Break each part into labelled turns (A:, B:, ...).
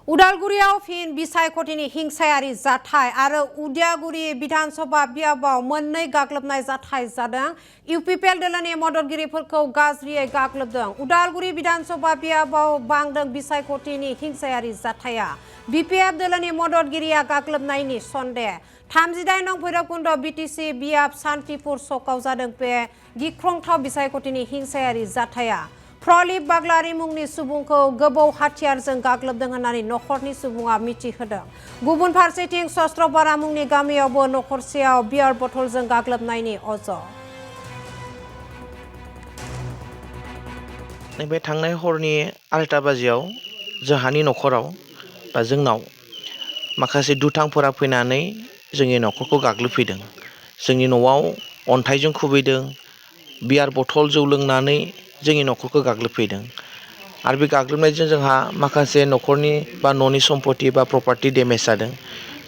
A: उदालगुरियाव फिन बिसायख'थिनि हिंसायारि जाथाय आरो उदियागुरि बिधानसभा बियाबाव मोननै गाग्लोबनाय जाथाय जादों। इउपिपिएल दोलोनि मददगिरिफोरखौ गाज्रियै गाग्लोबदों। उदालगुरि बिधानसभा बियाबाव बांदों बिसायख'थिनि हिंसायारि जाथाया। बिपिएफ दोलोनि मददगिरिया गाग्लोबनायनि सन्देह। 38 नं भैरबकुंड बिटिसि बियाब सान्तिपुर सकआव जादों बे गिख्रंथाव बिसायख'थिनि हिंसायारि जाथाया। प्रलिप बाग्लारि मुंनि सुबुंखौ गोबौ हाथियारजों गाग्लोबदों होननानै नखरनि सुबुङा मिथिहोदों। गुबुन फारसेथिं सस्त्रपारा मुंनि गामियावबो नखरसेयाव बियार बथलजों गाग्लोबनायनि अजद।
B: नैबे थांनाय हरनि 8टा बाजियाव जोंहानि नखराव बा जोंनाव माखासे दुथांफोरा फैनानै जोंनि नखरखौ गाग्लोबफैदों। जोंनि न'आव अन्थाइजों खुबैदों, बियार बथल जौ लोंनानै जोंनि नखरखौ गाग्लोबफैदों। आरो बे गाग्लोबनायजों जोंहा माखासे नखरनि बा न'नि सम्पति बा प्रपार्टि डेमेज जादों।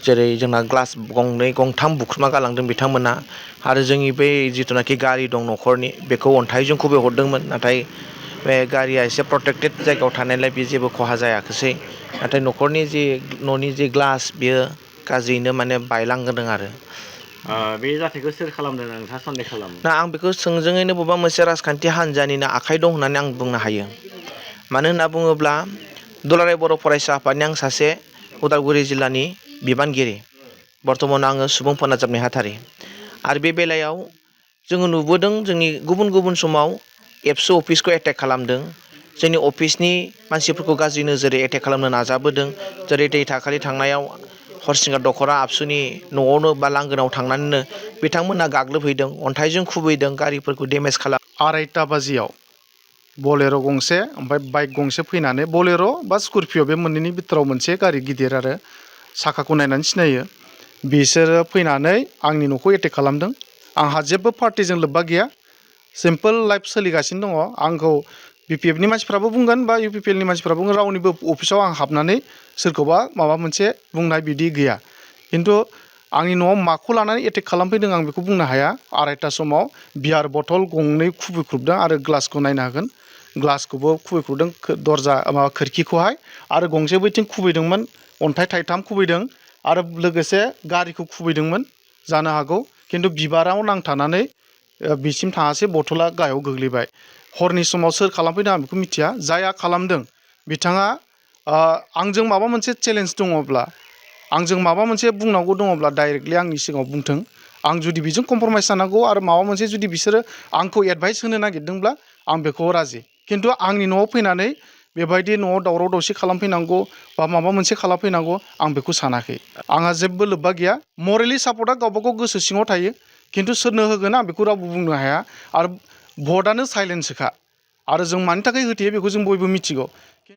B: जेरै जोंना ग्लास गंनै गंथाम बुख्रुमना गालांदों बिथांमोना। आरो जोंनि बै जिथुनाखि गारि दं नखरनि बेखौ अन्थाइजों खुबैहरदोंमोन, नाथाय बे गारिया एसे प्रटेक्टेड जायगायाव थानायलाय बे जेबो खहा जायाखिसै। नाथाय न'नि जि ग्लास बेयो गाज्रियैनो माने बायलांदों आरो।
C: बे जाथायखौ सोर खालामदों नोंथाङा सन्देह खालामो?
B: दा आं बेखौ थोंजोङैनो बबेबा मोनसे राजखान्थि हान्जानिनो आखाइ दं होननानै आं बुंनो हायो। मानो होनना बुङोब्ला दुलाराय बर' फरायसा आफादनि आं सासे उदालगुरि जिल्लानि बिबानगिरि। बर्थमान आङो सुबुं फोनांजाब नेहाथारि। आरो बे बेलायाव जोङो नुबोदों जोंनि गुबुन गुबुन समाव एबसु अफिसखौ एटेक खालामदों। जोंनि अफिसनि मानसिफोरखौ गाज्रि नोजोरै एटेक खालामनो नाजाबोदों। जेरै दै दाखालि थांनायाव हरसिंगा दख'रा आबसुनि न'आवनो बा लांगोनायाव थांनानैनो बिथांमोना गाग्लोबहैदों, अन्थाइजों खुबैदों, गारिफोरखौ डेमेज खालाम।
D: 2:30 बाजियाव बलेर' गंसे ओमफ्राय बाइक गंसे फैनानै बलेर' बा स्करपिय' बे मोननैनि बिथोराव मोनसे गारि गिदिर आरो साखाखौ नायनानै सिनायो। बिसोरो फैनानै आंनि न'खौ एटेक खालामदों। आंहा जेबो पार्टिजों लोब्बा गैया, सिम्पोल लाइफ सोलिगासिनो दङ। आंखौ बिपिएफनि मानसिफ्राबो बुंगोन बा इउपिपिएलनि मानसिफ्राबो बुंगोन रावनिबो अफिसाव आं हाबनानै सोरखौबा माबा मोनसे बुंनाय बिदि गैया। खिन्थु आंनि न'आव माखौ लानानै एटेक खालामफैदों आं बेखौ बुंनो हाया। 2:30 समाव बियार बथल गंनै खुबैख्रुबदों आरो ग्लासखौ नायनो हागोन। ग्लासखौबो खुबैख्रुबदों, दरजा माबा खोरखिखौहाय, आरो गंसे बैथिं खुबैदोंमोन, अन्थाइ थाइथाम खुबैदों, आरो लोगोसे गारिखौ खुबैदोंमोन जानो हागौ। खिन्थु बिबाराव नांथानानै बिसिम थाङासै, बथला गाहायाव गोग्लैबाय। हरनि समाव सोर खालामफैदों आं बेखौ मिथिया। जायहा खालामदों बिथाङा आंजों माबा मोनसे चेलेन्ज दङब्ला, आंजों माबा मोनसे बुंनांगौ दङब्ला डाइरेक्टलि आंनि सिगाङाव बुंथों। आं जुदि बेजों कमप्रमाइस जानांगौ आरो माबा मोनसे जुदि बिसोरो आंखौ एडभाइस होनो नागिरदोंब्ला आं बेखौ राजि। खिन्थु आंनि न'आव फैनानै बेबायदि न'आव दावराव दावसि खालामफैनांगौ बा माबा मोनसे खालामफैनांगौ आं बेखौ सानाखै। आंहा जेबो लोब्बा गैया। मरेलि सापर्टआ गावबागाव गोसो सिङाव थायो, खिन्थु सोरनो होगोन आं बेखौ रावबो बुंनो हाया। आरो भटआनो साइलेन्ससोखा, आरो जों मानि थाखाय होथेयो बेखौ जों बयबो मिथिगौ।